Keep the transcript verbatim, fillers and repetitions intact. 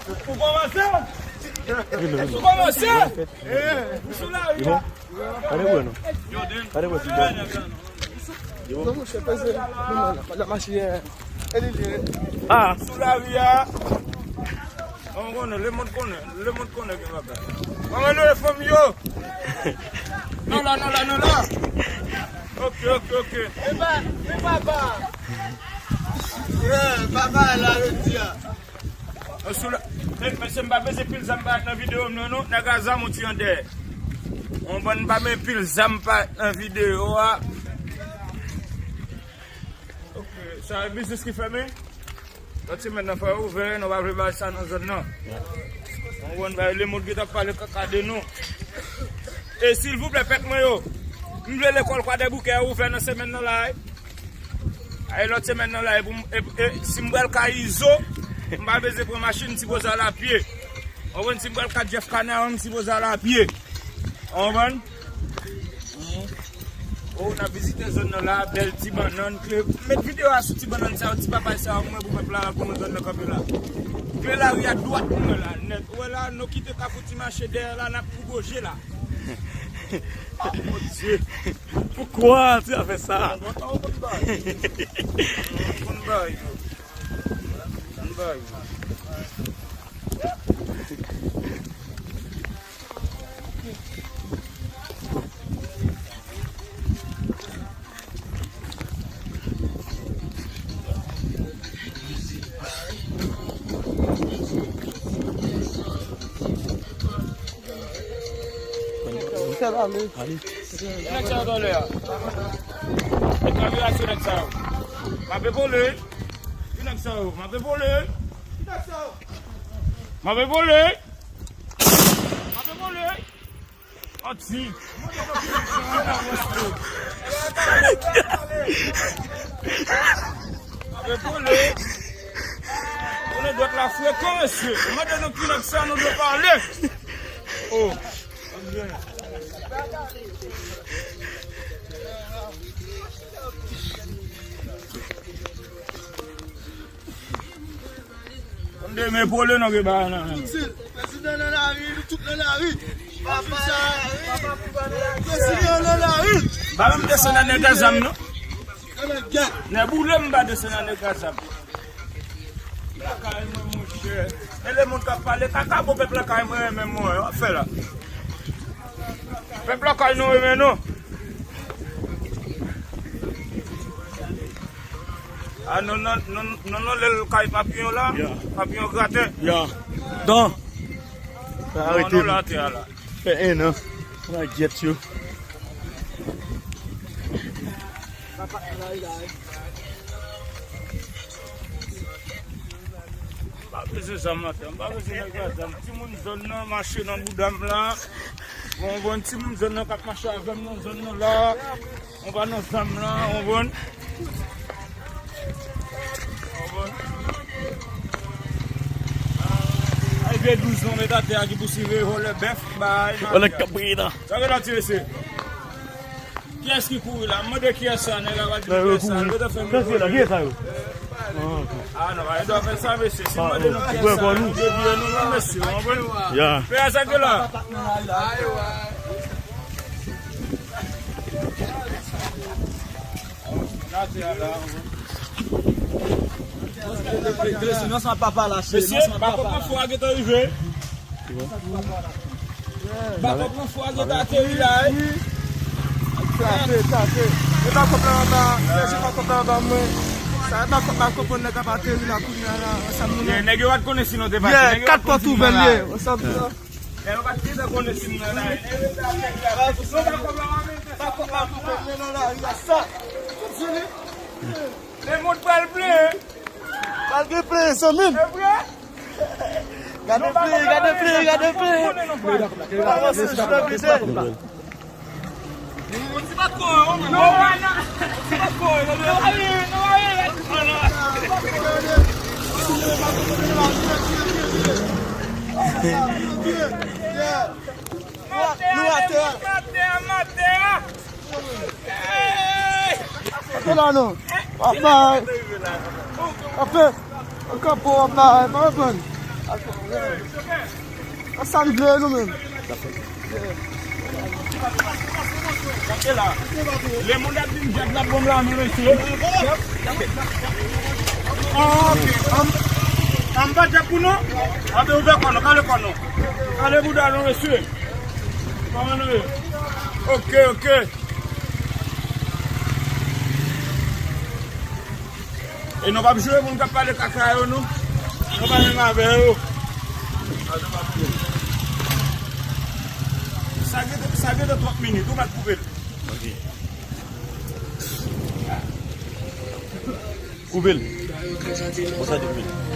Ou kòmanse? Ou kòmanse? Ou sou lari a? Gade wè non. Gade wè si bon. Non, monchè, peze. Non, non, non, la mache, eh, e li, li. Ah. Sou lari a. An konnen, lemonn konnen, lemonn konnen gen bagay. Mwen rele fanm yo. Non la, non la, non la. Ok, ok, ok. E pa, e papa. Yeah, papa la, yo di a. Sou la, eh, mesye, m pa bezwen pil zam parèt nan videyo m nan, non. Nèg a zam ou ti an dèyè. Yon bann pa men pil zam parèt nan videyo a. Ok, sa e biznis ki fèmen? Lòt semèn nan fò yo ouvè, nou pa vle bay sa nan zòn nan. Yon bann bay lemonn ki t ap pale kaka de nou. E silvouplè, pèp mwen yo, m vle lekòl Kwadèboukè ouvè nan semèn nan la, wi. Ay, lòt semèn nan la, e pou m, e, e, si m pral kay Izo, m pa bezwen pran machin, m sipoze al apye. Ou konprann, si m pral kay Jeff Canaran, m sipoze al apye. Ou konprann? Oh, n ap vizite zòn nan la, bèl ti bannann, kle. Met videyo a sou ti bannann sa yo, ti papay sa yo, mwen pou pèp la, pou mwen zòn nan kanpe la. Kle lari a dwat pou mwen la, nèt. Ou wè la, nou kite Kafou Ti Mache dèyè la, n ap kou goje la. Ah, mon Dieu. Pourquoi tu as fait ça? Konn bay. Konn bay. Konn bay. Nèg sa yo dòlè a. E kamera sou nèg sa yo. M ape vole. Ki nèg sa yo? M ape vole. M ape vole. M ape vole. Manti. Mwen pole. Konnen dwèt la frekan, mesye. Mande nou ki nèg sa nou dwe pale. Oh. Konn demen pole non gen bagay nan men. Prezidan nan lari, nou tout nan lari. Papa, papa, papa, prezidan nan lari. Pa menm desann nan nèg a zam non. Nèg boule m pa desann nan nèg a zam. Lakay mwen monchè. E lemonn k ap pale kaka bon pèp lakay mwen renmen mwen w ap fè la. Pèp lakay nou renmen nou. Ah, non, non, non, non, non, lè l kay papiyon la, papiyon graten. Ya. Don. Sa arete. Non, non, la, te a la. Fè en an. Mwen gyèt yo. M pa bezwen zam nan, m pa bezwen nèg la zam. Timoun zòn nan mache nan bouda m la. Bon, bon, timoun zòn nan k ap mache avè m nan zòn nan la. Mwen pa nan zam la, konprann? Konprann? Ay, vye douz lan met atè a ki pou siveye vòlè bèf, bay, mafya. Sa gen la tire se. Kiyès ki kouri la? M mande kiyès sa, nèg la pa di m kiyès sa. Yo ta fè m. Kiyès ki la? Kiyès sa yo? Ah, non, pa gen dwa fè sa, mesye. Si m mande nou kiyès sa, nou deviye nou, non, mesye. Konprann? Ya. Pè a sa ke la. Mesye, bakòp nan fò a gentan rive. Bakòp nan fò a gentan ateri la, wi. Sa se, sa se. E bakòp la anba, chèche bakòp la anba mwen. Sa e bakòp la konprann nèg ap ateri la kounye a la, ansanm nou menm. Nèg yo pa t konnen si nou te pati. Kat pòt ouvè l ye, ansanm sa. Nèg yo pa t gentan konnen si m nan lari. Lemonn pral plen. Pral gen plen, zanmi m. Se vre? Gade plen, gade plen, gade plen. Avanse, chita pite. Nou atè. Atè la non. Papa. Apè. An kapo, papa. Pa konprann. Ak sa n vle nou menm. Gade la. Le moun ap vin jèt la, bon la, nou mesye. Ok. An, an pa jèt pou nou. An te ouvè kò nou, kale kò nou. Kale bouda nou mesye. Kòman nou ye? Ok, ok. E nou p ap jwe moun k ap pale kaka yo, non. Nou pa menm avè yo. Sa gen, sa gen de trant minit, ou mèt koupe l. Ok. Koupe l. Bon, sa di koupe l.